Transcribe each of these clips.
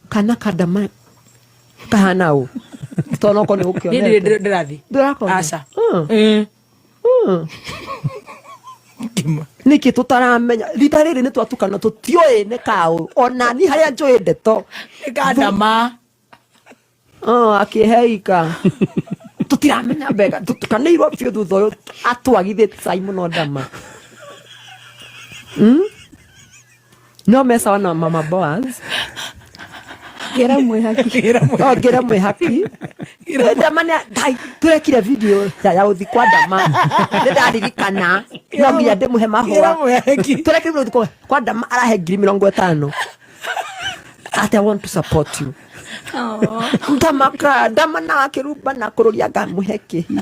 Kana kandama kahana ũ tondũ noko nĩ Niĩ gũkĩonete. ndirĩ ndĩrathiĩ. Ndũrakona? Aca. Ngima. Nĩkĩ tũtaramenya rita rĩrĩ nĩ twatukana tũtiũĩ nĩ kaũ ona ni harĩa njũĩ ndeto. Nĩ kandama. Oh, akĩheika tũtiramenya mbega tũtukanĩirwo biũ thutha ũyũ atwagithĩtie cai mũno ndama. No mecawa na mama Boaz. Ngĩra mwĩhaki. Ngĩra mwĩhaki. Oh, ngĩra mwĩhaki ndama nĩ Ngai tũrekire video ya ũthi kwa ndama nĩ ndaririkana no nginya ndĩmũhe mahũa. Ngĩra mwĩhaki. Tũrekire video ũthi kwa ndama arahe 50,000 ati I want to support you. Ndama ka ndama na akĩrumba na kũrũria ngamũhe kĩ hihi?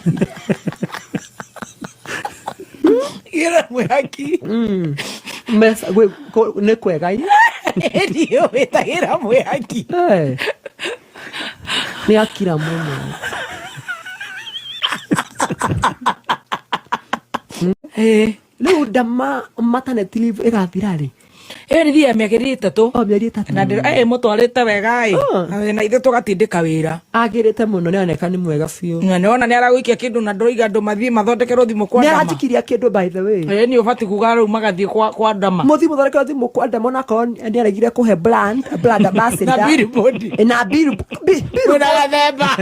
Ngĩra mwĩhaki. Nĩ kwega i. Ndiũ wĩtagĩra mwĩhaki. Eh. Nĩ akira mũno. Rĩu ndama maternity leave ĩgathira rĩ? Ĩyo nĩ thiaga mĩaka 3. O mĩeri 3. Na ndĩra mũtwarĩte wega ĩ. Na ithuĩ tũgatindĩka wĩra. Agĩrĩte mũno, nĩ oneka nĩ mwega biũ. Na nĩwona nĩ aragũikia kĩndũ na ndũroiga andũ mathiĩ mathondekerwo thimũ kwa Nĩ ndama. aranjikiria kĩndũ, by the way. Ĩ nĩ ũbatiĩ kuga rĩu magathiĩ kwa ndama. Mũthiĩ mũthondekerwo thimũ kwa ndama onakorwo nĩ aregire kũhe brand ambassador. Na billboard. Na Kwĩna gathemba.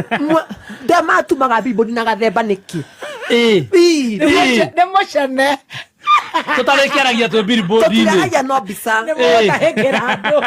Ndama atumaga billboard na gathemba nĩkĩ? Ĩ. Ii. Nĩ mũcene. Tũtarĩkĩaragia twĩ billboard-inĩ. Tũtiraragia no mbica. Nĩ mũgũtahĩkĩra andũ.